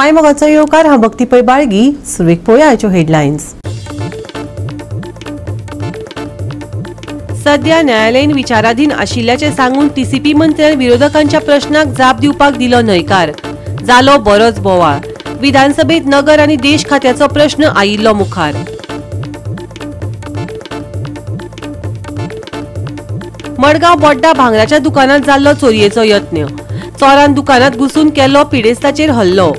मायमोगाचो येवकार. हांव भक्ती पै बाळगी. सुरवेक पळोवया आयच्यो हेडलायन्स. सध्या न्यायालयीन विचाराधीन आशिल्ल्याचें सांगून टीसीपी मंत्र्यान विरोधकांच्या प्रश्नाक जाप दिवपाक दिलो न्हयकार. जालो बरोच बोवाळ. विधानसभेत नगर आनी देश खात्याचो प्रश्न आयिल्लो मुखार. मडगांव बोड्डा भांगराच्या दुकानात जाल्लो चोरयेचो यत्न. चोरान दुकानात घुसून केल्लो पिडेस्ताचेर हल्लो.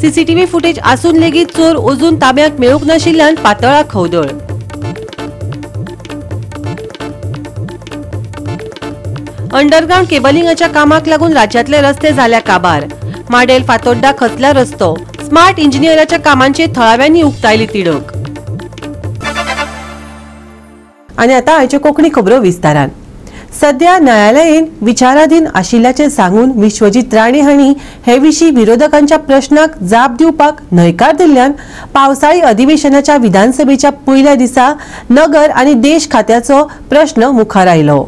सीसीटीव्ही फुटेज आसून लेगीत चोर अजून ताब्यात मेळूंक नाशिल्ल्यान पातळा खवदळ. अंडरग्राउंड केबलिंगाच्या कामाक लागून राज्यातले रस्ते जाल्या काबार. माडेल फातोड्डा खचला रस्तो. स्मार्ट इंजिनियराच्या कामांचेर थळाव्यांनी उक्तायली तिडक. आनी आतां आयच्यो कोंकणी खबरो विस्तारान. सध्या न्यायालयीन विचाराधीन आशिल्ल्याचें सांगून विश्वजीत राणे हांणी हे विशीं विरोधकांच्या प्रश्नाक जाप दिवपाक न्हयकार दिल्ल्यान पावसाळी अधिवेशनाच्या विधानसभेच्या पयल्या दिसा नगर आनी देश खात्याचो प्रश्न मुखार आयलो.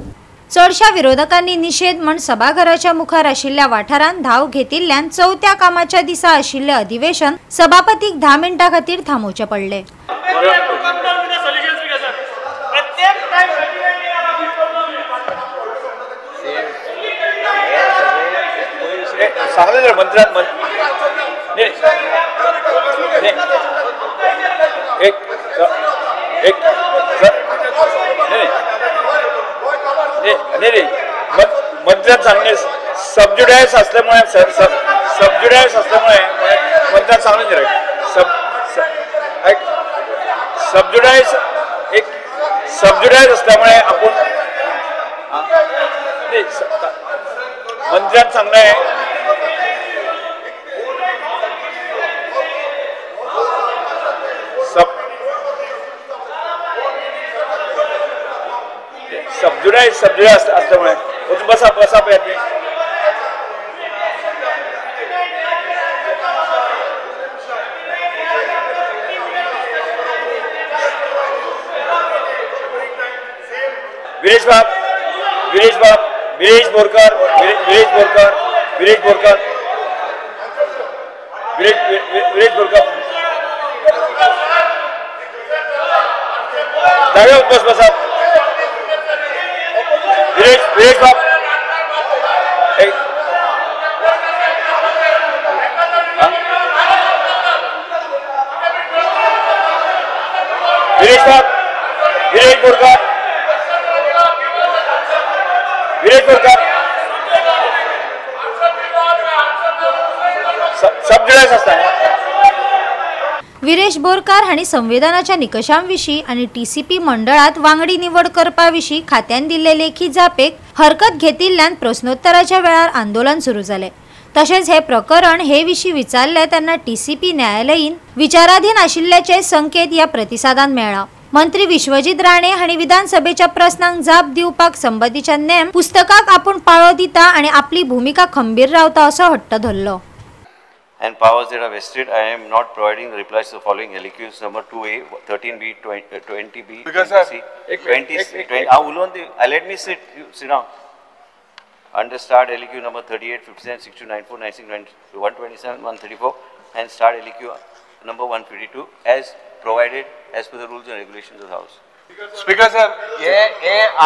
चडशा विरोधकांनी निशेध म्हण सभाघराच्या मुखार आशिल्ल्या वाठारांत धांव घेतिल्ल्यान चवथ्या कामाच्या दिसा आशिल्लें अधिवेशन सभापतीक 10 मिनटां खातीर थांबोवचें पडलें. सांगले मंत्र्यान मंत्र्यान सांगले सबज्युडायस असल्यामुळे सबज्युडायस असल्यामुळे मंत्र्यान सांगले सबज्युडायस एक सबज्युडायस असल्यामुळे आपण मंत्र्यान सांगले सबज्युडायस सबज्युडायस असल्यामुळे बसा बसा पळय. विरेश बाब, विरेश बाब, विरेश बोरकर, विरेश बोरकर, विरेश बोरकर, विरेश विरेश बोरकर, जागेवर बस बसा. विरेश विरेश बाब, विरेश बाब, विरेश बोरकर, विरेश बोरकर, सबज्युडायस आसता. विरेश बोरकार हांणी संविधानाच्या निकषांविशीं आनी टीसीपी मंडळांत वांगडी निवड करपा विशीं खात्यान दिल्ले लेखी जापेक हरकत घेतिल्ल्यान प्रश्नोत्तराच्या वेळार आंदोलन सुरू जालें. तशेंच हे प्रकरण हे विशीं विचारलें तेन्ना टीसीपी न्यायालयीन विचाराधीन आशिल्ल्याचे संकेत ह्या प्रतिसादान मेळ्ळा. मंत्री विश्वजीत राणे हांणी विधानसभेच्या प्रस्नांक जाप दिवपाक संबंदीच्या नेम पुस्तकाक आपूण पाळो दिता आनी आपली भुमिका खंबीर रावता असो हट्ट धरलो. And powers that are vested, I am not providing the replies to the following LAQs number 2A, 13B, 20B, 20C, 20, 20. Let me sit, you sit down. Under start LAQ number 38, 57, 62, 94, 96, 127, 134, and start LAQ number 152 as provided as per the rules and regulations of the House. Speaker sir, ye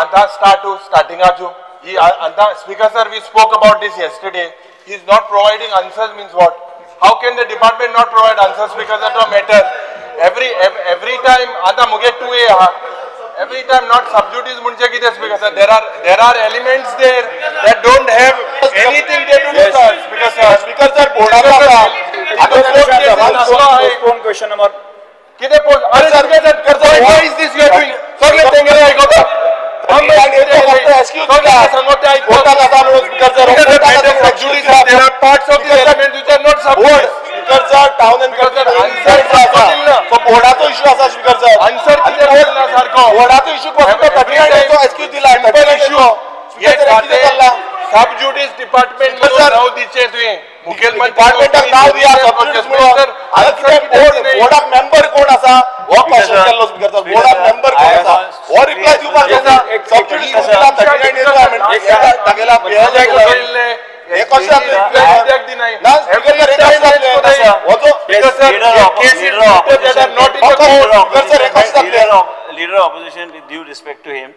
anta start to starting aaju. He anta Speaker sir, we spoke about this yesterday. He is not providing answers means what? How can the department not provide answers because that no matter? Every time ata muge 2A ha. Every time not sub judice munche kite speaker sir. There are elements there that don't have anything they do yes. Sir. Speaker sir, speaker sir board ata postpone question number kite post. Are speaker sir, why is this you are doing? सगळे तेंगेले आयकता. There are parts of the element which are not subject. Speaker sir, town and answer so बोर्डाचो issue आसा speaker sir. Answer कितें ना सारको बोर्डाचो issue कसो तो एक्सक्यूज दिला इश्यू सब ज्युडिस डिपार्टमेंट म्हणून नाव दिचें तुवें मुखेलमंत्री डिपार्टमेंटाक नाव दिया सब ज्युडिस म्हणून. आतां कितें बोर्डाक मेंबर कोण आसा हो क्वेश्चन केल्लो स्पीकर सर. बोर्डाक मेंबर कोण आसा हो रिप्लाय दिवपाक जाय. सब ज्युडिस 39 तागेला हे कशें जातलें? ना स्पीकर सर, हे कशें जातलें? हो sir, cases that are not in the court. Sir, Leader of opposition, with due respect to him,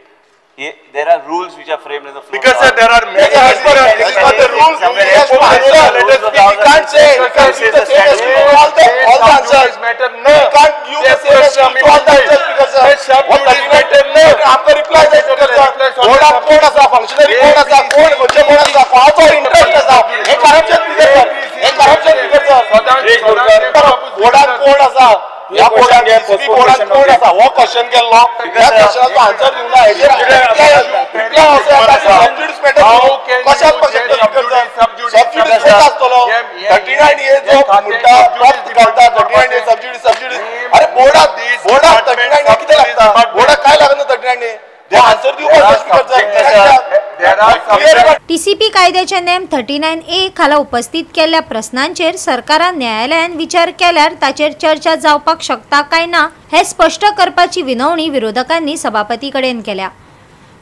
there are rules which are framed in the floor. Because sir, there are many. As per the rules, he has to answer. He can't say, he can't give the same excuse to all the answers. No. He can't give the same excuse to all the answers, because sir, what matter no. आमकां reply जाय speaker sir. बोर्डाक कोण आसा, functionary कोण आसा, कोण खंयचे कोण आसा, कोणाचो इंटरेस्ट आसा, हे करप्शन स्पीकर सर, हे करप्शन स्पीकर सर. बोर्डाक कोण आसा, ह्या बोर्डाक बोर्डाक कोण आसा, हो क्वेश्चन केल्लो, ह्या क्वेश्चनाचो आन्सर दिवंक ना. हेजेर रिप्लाय असो येता सबज्युडीस मॅटर कशें आसपाक शकता स्पीकर सर? सबज्युडीस कसो आसतलो? 39A जो म्हणटा तोच घालता, 39A सबज्युडीस सबज्युडीस. अरे बोर्डाक बोर्डाक 39A कितें लागता? बोर्डाक काय लागना 39A? आन्सर दिवपाक स्पीकर सर. टीसीपी कायद्याचे नेम 39A खाला उपस्थित केल्ल्या प्रस्नांचेर सरकारान न्यायालयान विचार केल्यार ताचेर चर्चा जावपाक शकता काय ना हे स्पश्ट करपाची विनवणी विरोधकांनी सभापती कडेन केल्या.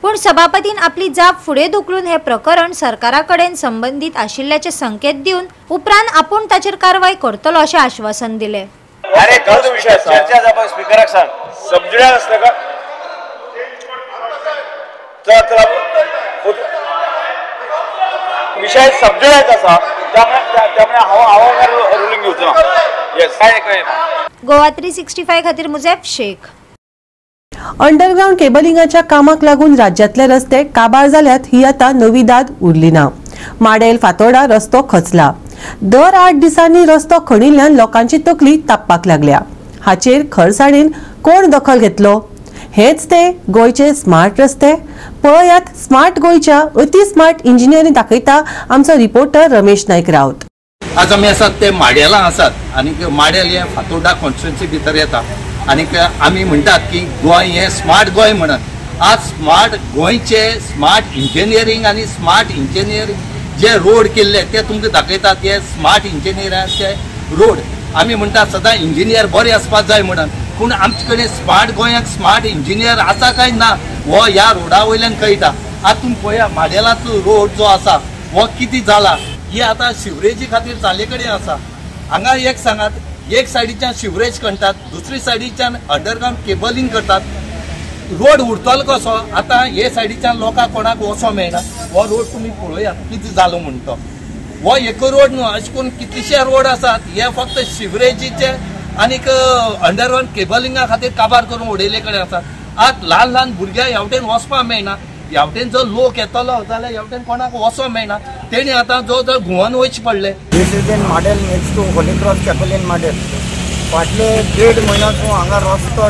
पूण सभापतीन आपली जाप फुडें धुकलून हे प्रकरण सरकारा कडेन संबंदीत आशिल्ल्याचे संकेत दिवन उपरांत आपूण ताचेर कारवाय करतलो अशें आश्वासन दिलें. अरे विशय चर्चा जावपाक स्पीकराक सांग, समजून आसता का? विषय समजून आसा, त्यामुळे हांव हांव रुलिंग घेवचो ना. येस, काय कळ्ळें ना. गोवा 365 खातीर मुजेफ शेख. अंडरग्राउंड केबलिंगाच्या कामाक लागून राज्यांतले रस्ते काबार जाल्यात ही आतां नवी दाद उरली ना. माडेल फातोर्डा रस्तो खचला. दर 8 दिसांनी रस्तो खणिल्ल्यान लोकांची तकली तापपाक लागल्या. हाचेर खरसाणेन कोण दखल घेतलो? हेच ते गोंयचे स्मार्ट रस्ते. पळयात स्मार्ट गोंयच्या अति स्मार्ट इंजिनियरींग दाखयता आमचो रिपोर्टर रमेश नायक राऊत. आज आमी आसात ते माडेला आसात आनी माडेल हे फातोर्डा कॉन्स्टिट्युएन्सी भितर येता आनी आमी म्हणटात की गोंय हें स्मार्ट गोंय म्हणत. आज स्मार्ट गोंयचे स्मार्ट इंजिनियरींग आनी स्मार्ट इंजिनियरींग जे रोड केल्ले ते तुमकां दाखयतात. हे स्मार्ट इंजिनियरांचे रोड आमी म्हणटात सदां इंजिनियर बरे आसपाक जाय म्हणून, पूण आमचे कडेन स्मार्ट गोंयाक स्मार्ट इंजिनियर आसा काय ना हो ह्या रोडा वयल्यान कळटा. आतां तुमी पळया माडेलाचो रोड जो आसा हो कितें जाला, ही आतां शिवरेजी खातीर जाल्ले कडेन आसा. हांगा एक सांगात, एक सायडीच्यान शिवरेज करतात, दुसरी सायडीच्यान अंडरग्रावंड केबलिंग करतात. रोड उरतलो कसो? आतां हे सायडीच्यान लोकांक कोणाक वचो मेळना. हो रोड तुमी पळयात कितें जालो म्हण तो. हो एक रोड न्हू, अशें करून कितलेशे रोड आसात हे फक्त शिवरेजीचे आनीक अंडरग्रावंड केबलिंगा खातीर काबार करून उडयल्ले कडेन आसात. आज ल्हान ल्हान भुरग्यांक ह्या वटेन वचपाक मेळना. ह्या वटेन जर लोक येतलो जाल्यार ह्या वटेन कोणाक वचोंक मेळना. तेणी आतां जो जर घुंवन वयचें पडलें. This is in Madel next to Holy Cross Chapel in Madel. फाटले 1.5 म्हयन्यासून हांगा रस्तो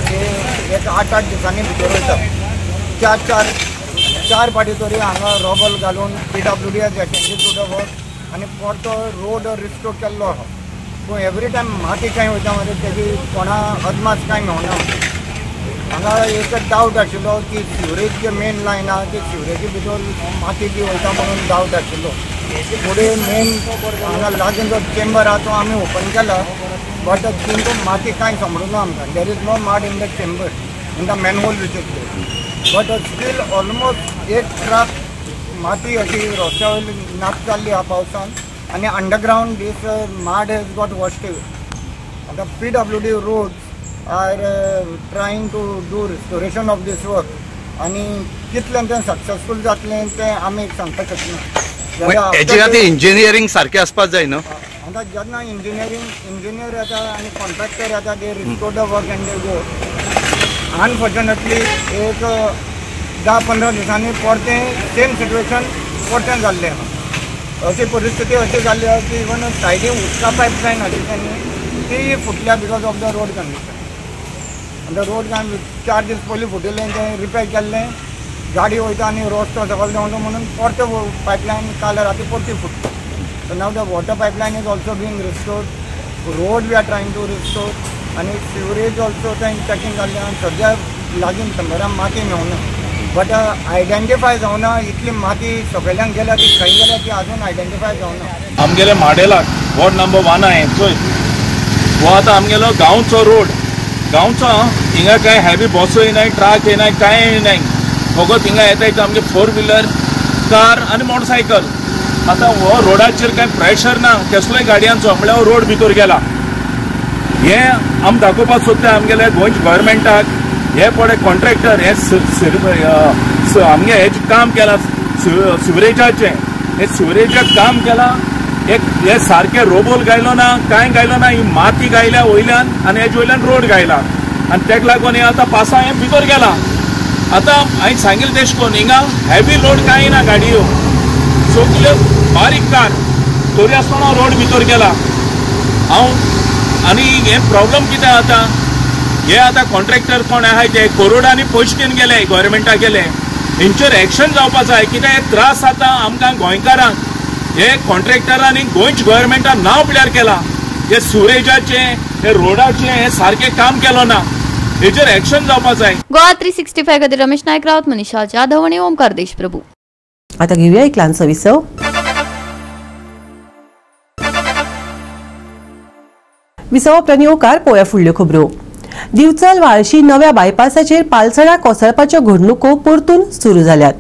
एक 8-8 दिसांनी भितर वयता. 4-4 फाटी तरी हांगा रोबल घालून PWD has attended to the work आनी परतो रोड रिस्टोर केल्लो आसा. पूण एवरी टायम माती कांय वयता मरे तेजी कोणा अदमास कांय मेळना. हांगा एक डावट आशिल्लो की सिवरेज जे मेन लायन आहा ती सिवरेजी भितर माती बी वयता म्हणून डावट आशिल्लो. फुडें मेन हांगा लागीं जो चेंबर आहा तो आमी ओपन केला, बट तितून माती कांय समजूना आमकां. There is no mud in the chamber in the manhole which is there, but still almost एक ट्रक माती अशी रस्त्या वयली नाच जाल्ली आहा पावसान आनी underground this mud has got washed away. आतां PWD roads are trying to do restoration of this work आनी कितलें तें सक्सेसफूल जातलें तें आमी सांगपाक शकना. हेजे खातीर इंजिनियरींग सारकें आसपाक जाय न्हू. आतां जेन्ना इंजिनियर येता आनी कॉन्ट्रॅक्टर येता they restore the work and they go. Unfortunately एक 10-15 दिसांनी परतें सेम सिट्युएशन परतें जाल्लें आहा. अशी परिस्थिती अशी जाल्ली आहा की इवन सायडीन उदका पायपलायन आशिल्ली न्ही ती फुटल्या because of the road condition. आतां रोड कांय 4 दीस पयलीं फुटिल्लें तें रिपेर केल्लें, गाडी वयता आनी रस्तो सकयल देंवता म्हणून परतें पायपलायन काल राती परती फुटली. So now the water pipeline is also being restored, road we are trying to restore आनी सिवरेज ऑल्सो थंय चॅकिंग जाल्लें आनी सद्या लागीं शंबरां माती मेवना, बट आयडेंटिफाय जावना. इतली माती सकयल्यान गेल्या ती खंय गेल्या ती आजून आयडेंटिफाय जावना. आमगेले माडेलाक वॉर्ड नंबर 1 आहे चोय, हो आतां आमगेलो गांवचो रोड, गांवचो हिंगा कांय हेवी बसोय नाय, ट्रक येनाय, कांय नाय. फकत हिंगा येता आमगे 4 व्हिलर कार आनी मोटरसायकल. आतां हो रोडाचेर कांय प्रेशर ना कसलोय गाडयांचो, म्हळ्यार हो रोड भितर गेला. हे आमी दाखोवपाक सोदता आमगेले गोंयच्या गव्हर्मेंटाक. हे पळय कॉन्ट्रॅक्टर हे आमगे हें काम केलां सिवरेजाचें, हे सिवरेजाक काम केलां, हे सारकें रोबोल गायलो ना, कांय गायलो ना, ही माती गायल्या वयल्यान आनी हेजे वयल्यान रोड गायला आनी तेका लागून हे आतां पासां हें भितर गेलां. आतां हांवें सांगिल्लें तेश कोन्न हिंगा हेवी लोड कांय ना, गाडयो सगल्यो बारीक कार तरी आसतना रोड भितर गेला. हांव आनी हे प्रॉब्लम कितें आतां हे आतां कॉन्ट्रॅक्टर कोण आहाय ते करोडांनी पयशे घेवन गेले गव्हर्मेंटाक गेले, हेंचेर एक्शन जावपा जाय. कित्याक हे त्रास जाता आमकां गोंयकारांक. हे कॉन्ट्रॅक्टरांनी गोंयच्या गव्हर्मेंटान नांव पिड्यार केलां, हे सिवरेजाचें हे रोडाचें हे सारकें काम केलो ना, हेचेर एक्शन जावपा जाय. गोवा 365 खातीर रमेश नायक रावत, मनीषा जाधव आनी ओमकार देशप्रभू. आतां घेवया एक ल्हानसो विसव. विसवा उपरांत येवकार पळोवया फुडल्यो खबरो. दिवचल व्हाळशी नव्या बायपासाचेर पालसणां कोसळपाच्यो घडणुको परतून सुरू जाल्यात.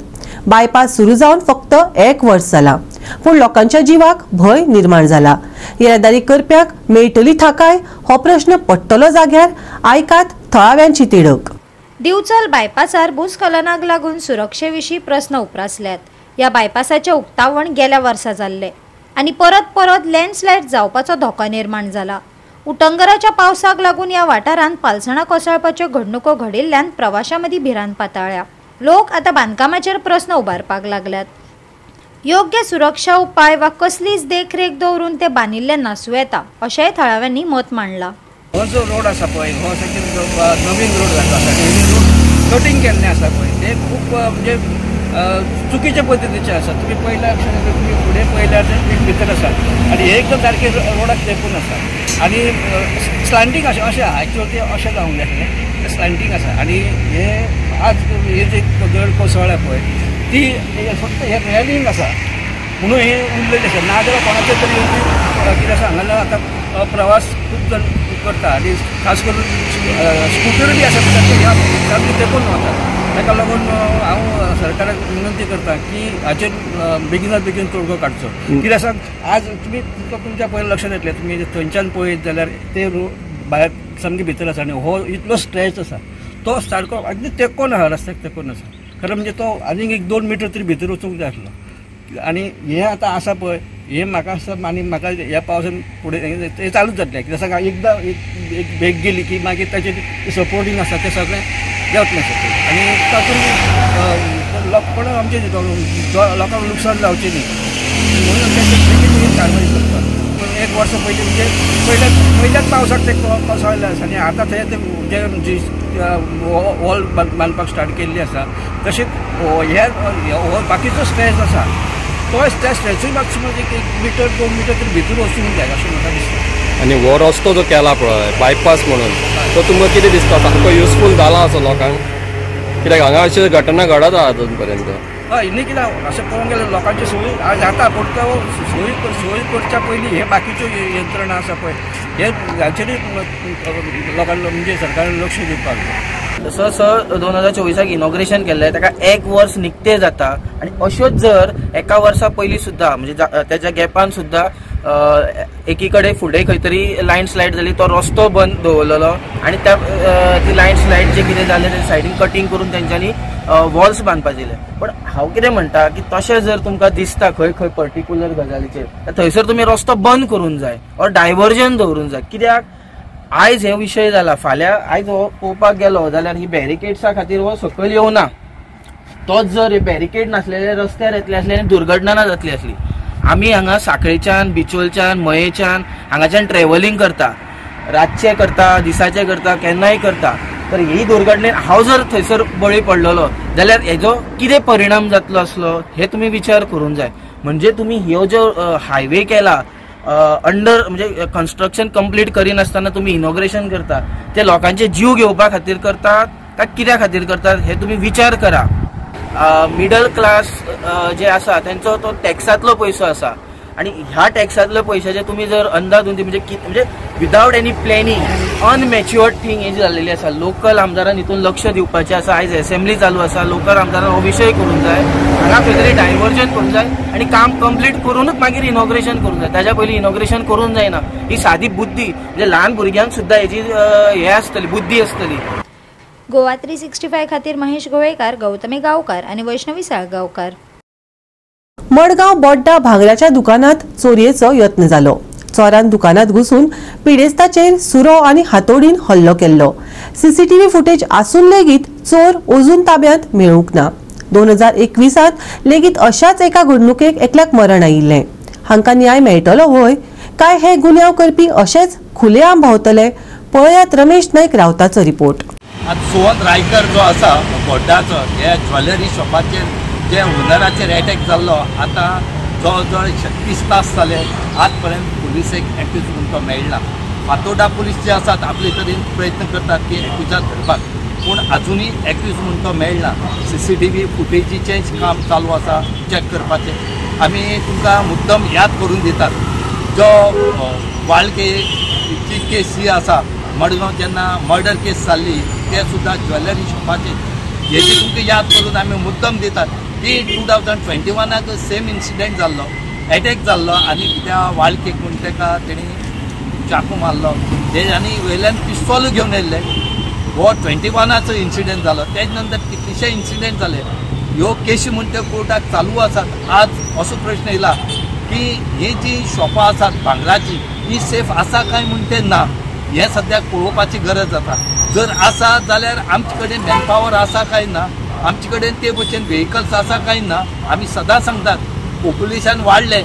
बायपास सुरू जावन फक्त एक वर्स जालां, पूण लोकांच्या जिवाक भंय निर्माण जाला. येरादारी करप्याक मेळटली थाकाय हो प्रश्न पडटलो जाग्यार. आयकात थळाव्यांची तिडक. दिवचल बायपासार भूस्खलनाक लागून सुरक्षे विशीं प्रस्न उप्रासल्यात. ह्या बायपासाचें उक्तावण गेल्या वर्सा जाल्लें आनी परत परत लँडस्लायड जावपाचो धोको निर्माण जाला. उटंगराच्या पावसाक लागून ह्या वाठारांत पालसणां कोसळपाच्यो घडणुको घडिल्ल्यान प्रवाशां मदीं भिरांत पाताळ्या. लोक आतां बांदकामाचेर प्रस्न उबारपाक लागल्यात. योग्य सुरक्षा उपाय वा कसलीच देखरेख दवरून ते बांदिल्ले नासूं येता अशेंय थळाव्यांनी मत मांडलां. हो जो रोड आसा पळय हो नवीन रोड जाल्लो आसा, नवीन रोड कटींग केल्लें आसा पळय ते खूब म्हणजे चुकीच्या पद्दतीचे आसा. तुमी पयल्या तुमी फुडें पळयल्यार ते भितर आसा आनी एकदम सारकें रोडाक तेंकून आसा आनी स्लांटींग अशें अशें आहा. एक्चुअल ते अशें जावंक जाय आसलें, स्लांटींग आसा आनी हे आज हे जे दर कोसळ्ळ्या पळय ती फक्त हे रेलिंग आसा म्हणून हे उरलेलें आसा, नाजाल्यार कोणाचें तरी कितें आसा हांगा आतां प्रवास खूब जाण करता आनी खास करून स्कुटर बी आसा ह्या सामकें तेंकून वता. ताका लागून हांव सरकाराक विनंती करता की हाचेर बेगिनात बेगीन तोडगो काडचो. कित्याक आसा आज तुमी तुमच्या पयलीं लक्षांत येतलें, तुमी थंयच्यान पळयत जाल्यार ते रोड भायर सामकें भितर आसा आनी हो इतलो स्ट्रेच आसा तो सारको अगदी तेंकून आसा, रस्त्याक तेंकून आसा. खरें म्हणजे तो आनीक एक 2 मिटर तरी भितर वचूंक जाय आसलो. आनी हें आतां आसा पळय हें म्हाका आसा आनी म्हाका ह्या पावसान फुडें हें चालूच जातलें. कित्याक सांगा एकदां एक बेग गेली की मागीर ताचें सपोर्टींग आसा तें सगळें देंवतलें सकयल आनी तातूंत कोण आमचें लोकांक लुकसाण जावचें न्ही म्हणून तांचे बेगीन बेगीन कारवाय करता. पूण एक वर्सा पयलीं म्हणजे पयल्याच पावसाक तें कोसळ्ळें आसा आनी आतां थंय ते जे वॉल बांदपाक स्टार्ट केल्ली आसा तशेंच हे हो बाकीचो स्ट्रेच आसा तो त्या स्ट्रेचूय मातसो म्हणजे 1 मिटर 2 मिटर तरी भितर वचूंक जाय अशें म्हाका दिसता. आनी हो रस्तो जो केला पळय बायपास म्हणून तो तुमकां कितें दिसता सारको युजफूल जाला असो लोकांक? कित्याक हांगा अश्यो घटना घडत आहा अजून पर्यंत. हय न्ही, कित्याक अशें पळोवंक गेल्यार लोकांची सोय जाता पूण तो सोय करच्या पयलीं हे बाकीच्यो यंत्रणा आसा पळय हे हाचेरूय लोकांक म्हणजे सरकारान लक्ष दिवपाक जाय. तसो 2024 इनॉग्रेशन केल्लें ताका एक वर्स निकतें जाता आनी अश्योच जर एका वर्सा पयलीं सुद्दां म्हणजे तेच्या गॅपान सुद्दां एकी कडेन फुडें खंय तरी लँडस्लायड जाली, तो रस्तो बंद दवरलेलो आनी त्या ती लँडस्लायड जें कितें जालें ते सायडीन कटींग करून तेंच्यांनी वॉल्स बांदपाक दिले. पण हांव कितें म्हणटा की तशें जर तुमकां दिसता खंय खंय पर्टिक्युलर गजालीचेर थंयसर तुमी रस्तो बंद करूंक जाय ऑर डायवर्जन दवरूंक जाय. कित्याक आयज हे विशय जाला, फाल्यां आयज हो पळोवपाक गेलो जाल्यार ही बॅरिकेड्सा खातीर हो सकयल येवना, तोच जर बॅरिकेड नासलेले रस्त्यार येतले आसले आनी दुर्घटना ना जातली आसली. आमी हांगा साखळेच्यान, बिचोलच्यान, मयेच्यान हांगाच्यान ट्रेवलिंग करता, रातचें करता, दिसाचें करता, केन्नाय करता. तर ही दुर्घटनेन हांव जर थंयसर बळी पडलेलो जाल्यार हेजो कितें परिणाम जातलो आसलो हे तुमी विचार करूंक जाय. म्हणजे तुमी ह्यो ज्यो हायवे केला अंडर म्हणजे कन्स्ट्रक्शन कंप्लीट करिनासतना तुमी इनॉग्रेशन करता ते लोकांचे जीव घेवपा खातीर करतात काय कित्या खातीर करतात हे तुमी विचार करा. मिडल क्लास जे आसा तेंचो तो टॅक्सांतलो पयसो आसा आनी ह्या टॅक्सांतल्या पयशाचे तुमी जर अंदाज म्हणजे म्हणजे without any planning unmatured thing हे जाल्लेली आसा. लोकल आमदारान हितून लक्ष दिवपाचें आसा. आयज एसेंब्ली चालू आसा, लोकल आमदारान हो विशय करूंक जाय हांगा खंय तरी डायवर्जन करूंक जाय आनी काम कंप्लीट करूनच मागीर इनॉग्रेशन करूंक जाय, ताज्या पयलीं इनॉग्रेशन करूंक जायना. ही सादी बुद्धी म्हणजे ल्हान भुरग्यांक सुद्दां हेजी हे आसतली, बुद्धी आसतली. गोवा 365 खातीर महेश गोवेकार, गौतमी गांवकार आनी वैष्णवी साळगांवकार. मडगांव बोड्डा भांगराच्या दुकानात चोरयेचो यत्न जालो. चोरान दुकानात घुसून पिडेस्ताचेर सुरो आनी हातोडीन हल्लो केल्लो. सीसीटीव्ही फुटेज आसून लेगीत चोर अजून ताब्यांत मेळूंक ना. 2021 लेगीत अशाच एका घडणुकेक एकल्याक मरण आयिल्लें. हांकां न्याय मेळटलो व्हय काय हे गुन्यांव करपी अशेच खुलेआम भोंवतले? पळयात रमेश नायक रावताचो रिपोर्ट. आज सुवंत रायकर जो आसा बोड्डाचो, हे ज्वेलरी शॉपाचेर जे ओनराचेर एटॅक जाल्लो, आतां जवळ जवळ 36 तास जाले, आजपर्यंत पुलिसेक एक्यूज म्हणून तो मेळना. फातोर्डा पुलीस जे आसात आपले तरेन प्रयत्न करतात की एक्युजाक धरपाक, पूण अजुनूय एक्यूज म्हणून तो मेळना. सीसीटीव्ही फुटेजीचेंच काम चालू आसा चॅक करपाचें. आमी तुमकां मुद्दम याद करून दितात, जो वाळकेची केस जी आसा मडगांव जेन्ना मर्डर केस जाल्ली ते सुद्दां ज्वेलरी शॉपाचेर, हेजी तुमकां याद करून आमी मुद्दम दितात की 2021 सेम इन्सिडंट जाल्लो, एटॅक जाल्लो आनी त्या वाळकेक म्हूण ताका तेणी चाकू मारलो ते आनी वयल्यान पिस्तोल घेवन येयल्ले. हो 21 इन्सिडंट जालो. तेज नंतर कितलेशे इन्सिडंट जाले. ह्यो केशी म्हूण त्यो कोर्टाक चालू आसात. आज असो प्रश्न येयला की ही जी शॉपां आसात भांगराची ही सेफ आसा काय म्हूण तें ना, हें सद्याक पळोवपाची गरज आसा. जर आसा जाल्यार आमचे कडेन मॅनपावर आसा काय ना, आमचे कडेन ते भशेन व्हेकल्स आसा काय ना. आमी सदां सांगतात पॉप्युलेशन वाडलें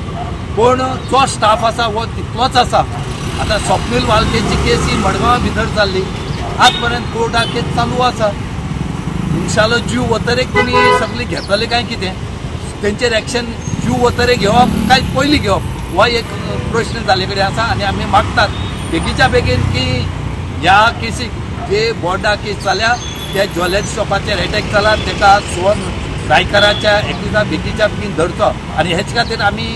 पूण जो स्टाफ आसा हो तितलोच आसा. आतां स्वप्नील वाळकेची केस ही मडगांवा भितर जाल्ली, आजपर्यंत कोर्टाक केस चालू आसा. मनशालो जीव वतरेक तुमी सगळी घेतले काय कितें, तेंचेर एक्शन जीव वतरे घेवप काय पयलीं घेवप हो एक प्रश्न जाल्ले कडेन आसा. आनी आमी मागतात बेगीच्या बेगीन की ह्या केसीक जे बोर्डा केस जाल्या त्या ज्वेलरी शॉपाचेर एटॅक जाला ताका सुवन रायकाराच्या एक्युजा बेगीच्या बेगीन धरचो. आनी हेच खातीर आमी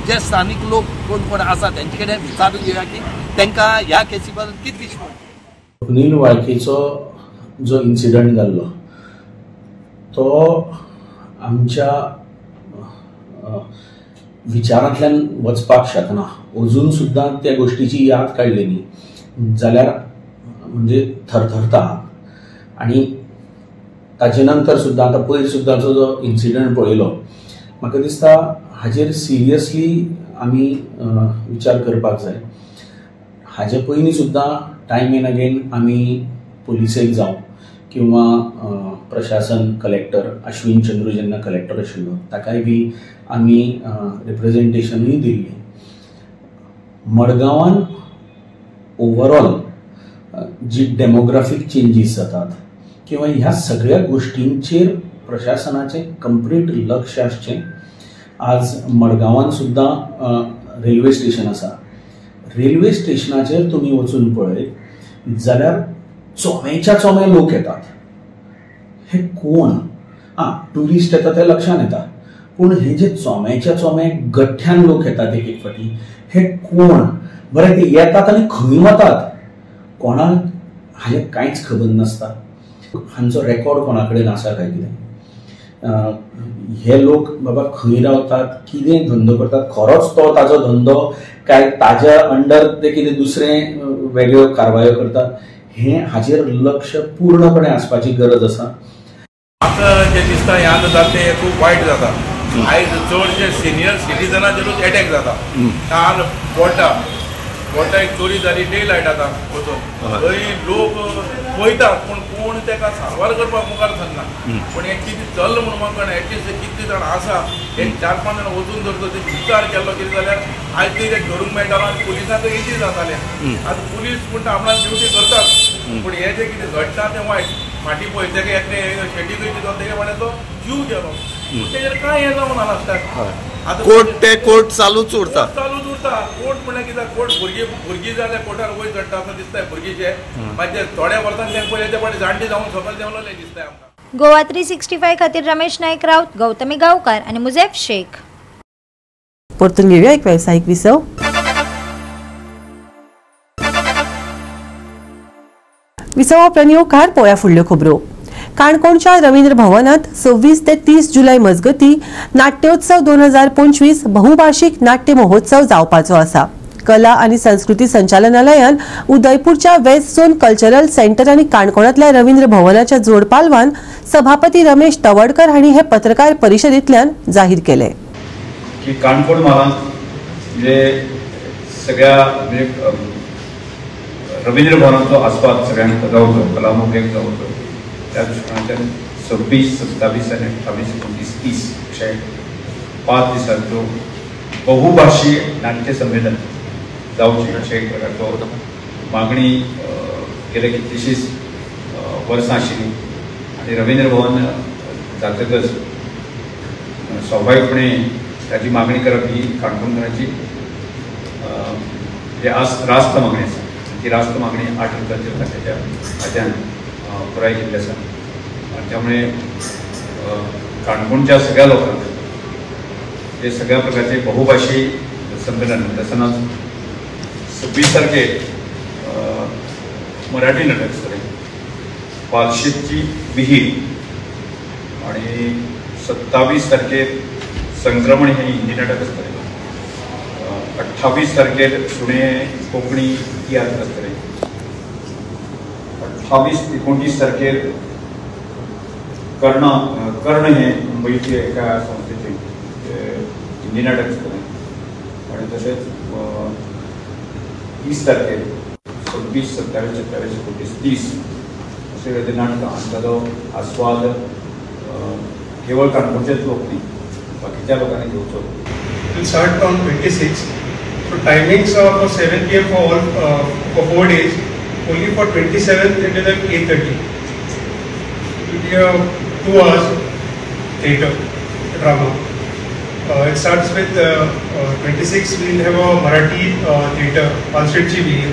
जे स्थानीक लोक कोण कोण आसा तेंचे कडेन विचारून घेवया की तांकां ह्या केसी बद्दल कितें दिश्टी पडटा. स्वप्नील वाळकेचो जो इन्सिडंट जाल्लो तो आमच्या विचारांतल्यान वचपाक शकना. अजून सुद्दां त्या गोष्टीची याद काडली न्ही जाल्यार म्हणजे थरथरता. आनी ताजे नंतर सुद्दां आतां पयर सुद्दांचो जो इन्सिडंट पळयलो, म्हाका दिसता हाजेर सिरियसली आमी विचार करपाक जाय. हाजे पयलीं सुद्दां टायम एंड अगेन आमी पुलिसेक जावं किंवा प्रशासन कलेक्टर अश्विन चंद्रू जेन्ना कलेक्टर आशिल्लो ताकाय बी आमी रिप्रेजेंटेशनूय दिल्ली. मडगांवान ओवरऑल जी डेमोग्राफीक चेंजीस जातात किंवा ह्या सगळ्या गोष्टींचेर प्रशासनाचें कंप्लीट लक्ष आसचें. आज मडगांवान सुद्दां रेल्वे स्टेशन आसा. रेल्वे स्टेशनाचेर तुमी वचून पळयत जाल्यार चोमेच्या चोमे लोक येतात. हे कोण? आं, ट्युरिस्ट येतात ते लक्षान येता, पूण हे जे चोमेच्या चोमे गठ्ठ्यान लोक येतात एक एक फावटी, हे कोण? बरें, ते येतात आनी खंय वतात कोणाक हाजें कांयच खबर नासता. हांचो रेकॉर्ड कोणा कडेन आसा काय कितें? हे लोक बाबा खंय रावतात, कितें धंदो करतात, खरोच तो ताजो धंदो काय ताज्या अंडर ते कितें दुसरें वेगळ्यो कारवायो करतात, हे हाजेर लक्ष पूर्णपणे आसपाची गरज आसा. आतां जें दिसता हें आतां जाता तें खूब वायट जाता. आयज चडशे सिनियर सिटीजनाचेरूच एटॅक जाता. काल बोड्डा बोड्डा एक चोरी जाली, डे लायट आतां वचून थंय लोक पळयतात पूण कोण ताका सारवार करपाक मुखार सरना. पूण हें कितें चल्लां म्हणून म्हाका कळना. एटलिस्ट कितले जाण आसा एक 4-5 जाण वचून धरतो ते विचार केल्लो कितें जाल्यार आयज ते धरूंक मेळटालो आनी पुलिसांक इजी जातालें. आतां पुलीस म्हणटा आपणाक ड्युटी करतात पूण हें जें कितें घडटा तें वायट. फाटीं पळय तेका एकलें शेटी खंय तेगे फाटल्यान तो जीव गेलो, तेजेर कांय हें जावना लास्टाक. आतां कोर्ट ते कोर्ट चालूच उरता, चालूच उरता. कोर्ट म्हणल्यार कितें, कोर्ट भुरगीं भुरगीं जाल्यार कोर्टार वयर चडटा असो दिसता भुरगींचे. मागीर थोड्या वर्सांनी तेंकां पळय ते फाटीं जाणटी जावन सकयल देंवलेले दिसता आमकां. गोवा 365 खातीर रमेश नायक राऊत, गौतमी गांवकार आनी मुझेफ शेख. परतून घेऊया एक व्यावसायिक विसव. विसवा उपरांत येवकार पोळ्या फुडल्यो खबरो. काणकोणच्या रवींद्र भवनात 26 ते 30 जुलय मजगती नाट्योत्सव 2025 बहुभाषिक नाट्य महोत्सव जावपाचो आसा. कला आनी संस्कृती संचालनालयान उदयपूरच्या वेस्ट झोन कल्चरल सेंटर आनी काणकोणांतल्या रवींद्र भवनाच्या जोडपालवान सभापती रमेश तवडकर हांणी हे पत्रकार परिशदेंतल्यान जाहीर केले की काणकोण म्हालांत जे सगळ्या म्हणजे रवींद्र भवनाचो आस्वाद सगळ्यांक जावचो, कलामोग्यांक जावचो, त्या दृश्टीकोनांतल्यान 26, 27 आनी 28, 29, 30 अशे 5 दिसांचो बहुभाषी नाट्य संमेलन जावचें अशें एक प्रकारचो मागणी गेल्या कितलीशींच वर्सां आशिल्ली आनी रवींद्र भवन जातकच स्वाभाविकपणे ताची मागणी करप ही काणकोणकारांची रास्त मागणी आसा. ती रास्त मागणी आर्ट अँड कल्चर खात्याच्या खात्यान पुराय केल्ली आसा आनी त्यामुळे काणकोणच्या सगळ्या लोकांक हे सगळ्या प्रकारचे बहुभाषी संमेलन तसंच 26 तारखेर मराठी नाटक आसतलें पालशेतची विहीर आनी 27 तारखेर संक्रमण हें हिंदी नाटक आसतलें, 28 तारखेर सुणे कोंकणी तियात्र आसतलें, 28, 29 तारखेर कर्ण हें मुंबयचे एका संस्थेचें हिंदी नाटक आसतलें आनी तशेंच 30 तारखेर 26, 27, 28, 29, 30 अशें ते नाटकां आनी ताजो आस्वाद केवळ काणकोणचेच लोक न्ही बाकीच्या लोकांनी घेवचो. It will start on 26. So timings are for 7 PM for all for 4 days. Only for 27th it is at 8:30. It will be a 2 hours theatre drama. It starts with 26. We will have a Marathi theatre, Palshetchi Veer.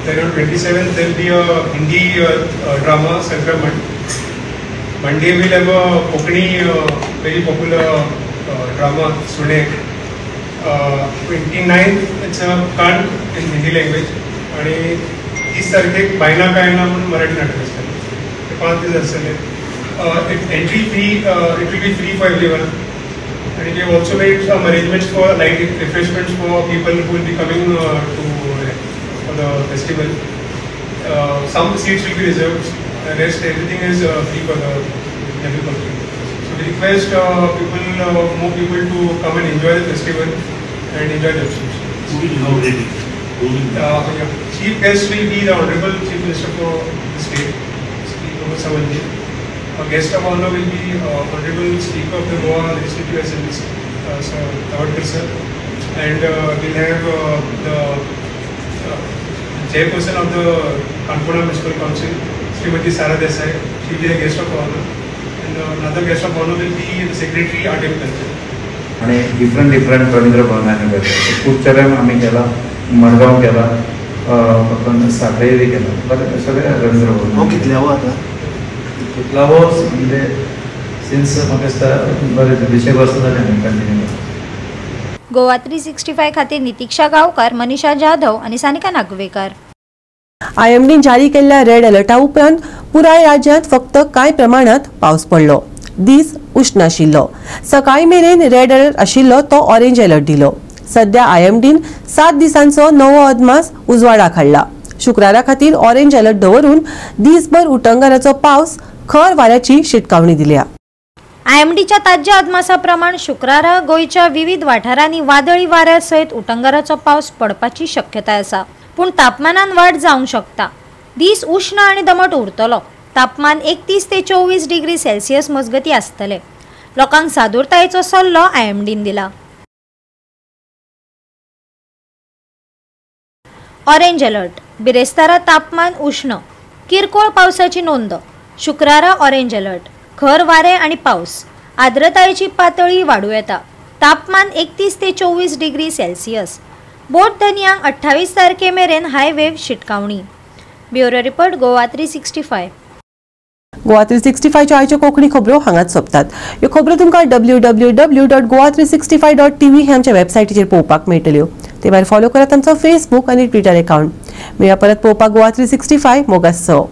Then on 27th there will be a Hindi drama, Sankraman. Monday we will have a Kokani very popular drama, Sune. 29th it's a Kan in Hindi language. आणि 30 तारखेक बायना कायना म्हणून मराठी नाटक आसतलें. ते 5 दीस आसतले. Entry free, it will be free for everyone. And we have also made some arrangements for light refreshments for people who will be coming to for the festival. Some seats will be reserved. The rest everything is free for the general public. So we request people, more people to come and enjoy the festival and enjoy themselves. Who will inaugurate it? Yeah. Chief guest will be the Honorable Chief Minister for the state, Shri Pramod Sawant. Our guest of honor will be Honorable Speaker of the Goa Legislative Assembly, Sir Tawadkar sir, and we'll have the chairperson of the Canacona Municipal Council, Srimati Sara Desai. She will be the guest of honor, and another guest of honor will be the Secretary Art and Culture. आणि different different Ravindra भवनांनी केला, कुडचड्यार आमी केला, मडगांव केला, साखळे बी केला, बरें सगळे रवींद्र भवन. हो कितल्यावो आतां? कितलावो म्हणजे सिन्स म्हाका दिसता बरें 20 वर्सां जालीं आमी कंटिन्यू करता. गोवा 365 खातीर नितीक्षा गांवकार, मनीषा जाधव आनी सानिका नागवेकर. आयएमडीन जारी केल्ल्या रेड अलर्टा उपरांत पुराय राज्यांत फक्त कांय प्रमाणात पावस पडलो. दीस उश्ण आशिल्लो. सकाळी मेरेन रेड अलर्ट आशिल्लो तो ऑरेंज अलर्ट दिलो. सध्या आयएमडीन 7 दिसांचो नवो अदमास उजवाडाक हाडला. शुक्रारा खातीर ऑरेंज अलर्ट दवरून दीसभर उटंगाराचो पावस, खर वाऱ्याची शिटकावणी दिल्या. आयएमडीच्या ताज्या अदमासा प्रमाण शुक्रारा गोंयच्या विविध वाठारांनी वादळी वाऱ्या सयत उटंगाराचो पावस पडपाची शक्यताय आसा. पूण तापमानान वाड जावंक शकता. दीस उश्ण आनी दमट उरतलो. तापमान 31 ते 24 डिग्री सेल्सियस मजगती आसतले. लोकांक सादूरतायेचो सल्लो आयएमडीन दिला. Orange alert. बिरेस्तारा तापमान उश्ण, किरकोळ पावसाची नोंद. शुक्रारा ऑरेंज अलर्ट. खर वारे आनी पावस. आर्द्रतायेची पातळी वाडूं येता. तापमान 31 ते 24 डिग्री सेल्सियस. बोट धनयांक 28 तारखे मेरेन हायवेव शिटकावणी. Bureau report, Goa 365. Goa 365च्यो आयच्यो कोंकणी खबरो हांगाच सोंपतात. ह्यो खबरो तुमकां www.goa365.tv हे आमच्या वेबसायटीचेर पळोवपाक मेळटल्यो. ते भायर फॉलो करात आमचो फेसबूक आनी ट्विटर अकाउंट. मेळया परत पळोवपाक गोवा 365 मोगासो.